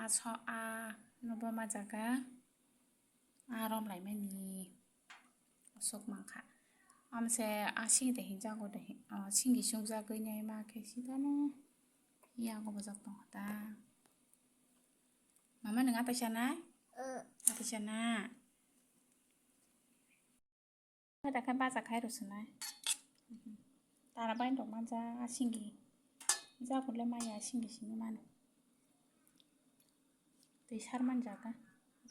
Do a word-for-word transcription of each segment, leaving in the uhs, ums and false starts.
A so, a nobo ma jaga. A rom lai mani. Sok mangkha. Amse a singi de hinjago de hin-, o singi sung jagwi nai ma khe sitano. Yago bojak tong kha ta. Mama nwng atai sanai? Atai sana. Khe da khe baja khai rw swnai. Tara bai dok manja a singi. Jago le maya a singi simi mano. Twi sar man jaga.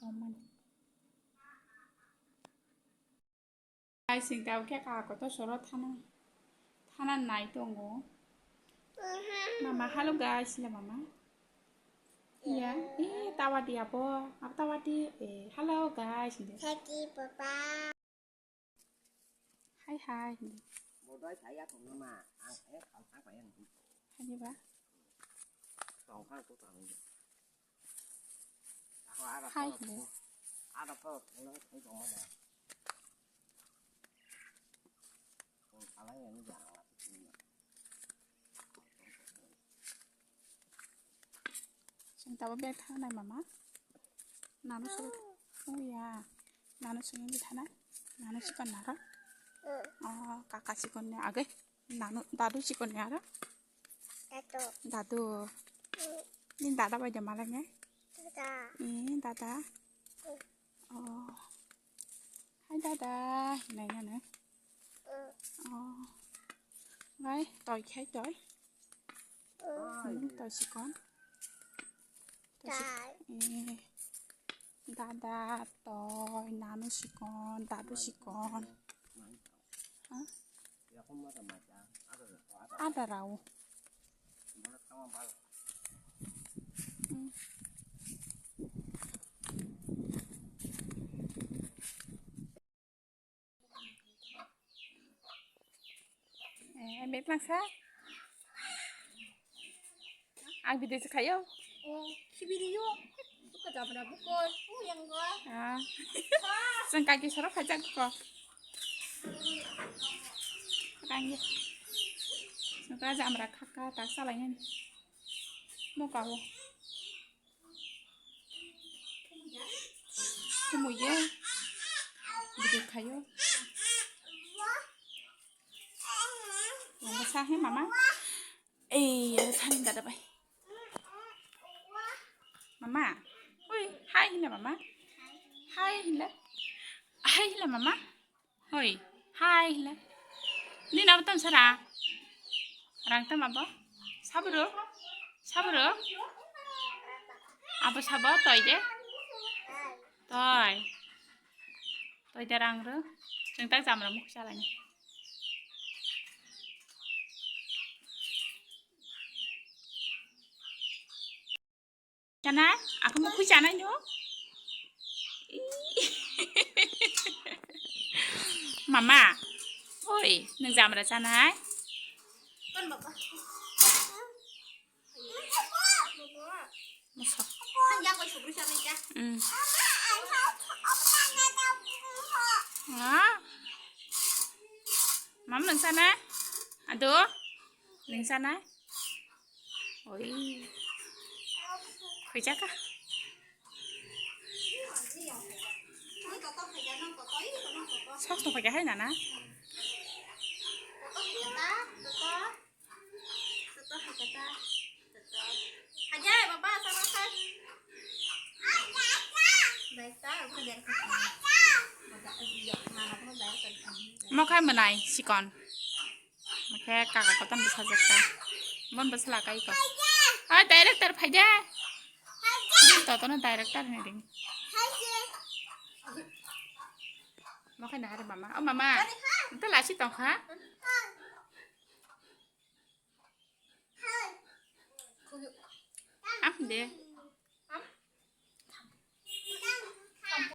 Rom mani. Hai sing tao khe kaka kotor soro thana, thana nai tongo. Mama, hello guys, le mama. Iya, eh, tawa di abo, abo tawa di, eh, hello guys, de. Thank you, Papa. Hai, hai, de. Bodai saya tong nama, ang, eh, ang, ang, ang. Hai, ba. Tong kha, tong kha. Hai, de. Sing tabo bag thanai mama. Nanu sing, oh ya. Nanu sing bag thanai. Nanu sikon nara. Oh, kaka sikon ni age. Nanu, dadu sikon ni ara. Dadu. Dadu. Ni dada bai de malai ne? Dada. Eh, dada. Oh. Hai dada, hinai nana. Oh. Nai, toi khai toi. Hmm, toi sikon. Toi sik-, eh. Dada, toi, nanu sikon, dadu sikon. Ha? Ada rau. Hmm. Eh, bag langsa. Ang video se khayo. Oh, si video. Buka jabra buka. Oh, yang gua. Ah. Seng kaki sorok khaja ko. Rang ye. Seng khaja amra khaka ta salai nani. Mo kawo. Kumuye. Video khayo. Yang besar he mama. Eh, ya sana dada bai. Mama. Ui, hai hila mama. Hai hila. Hai hila mama. Hoi, hai hila. Ni nabo tam sara. Rang tam abo. Sabro. Sabro. Abo sabo toi de. Toi. Toi de rang ro. Chwng tak jamra mukh chalani. Chanai, aku mau kui chanai nyo. Mama, oi, neng jamra chanai. Kon baba. Musa. Yang kau subri chanai ya. Hmm. Ah. Mama neng chanai. Aduh, neng chanai. Oi. Khuijaka. Sos to khuija hai nana. Mokhai mwnai sikon. Oke, kaka koton bwsajak ta. Bon bwsla kai ko. Ah, director phaida. Toto no director ni ring. Mokhai nahar mama. Oh mama. Ito lasi tong ha? Am de.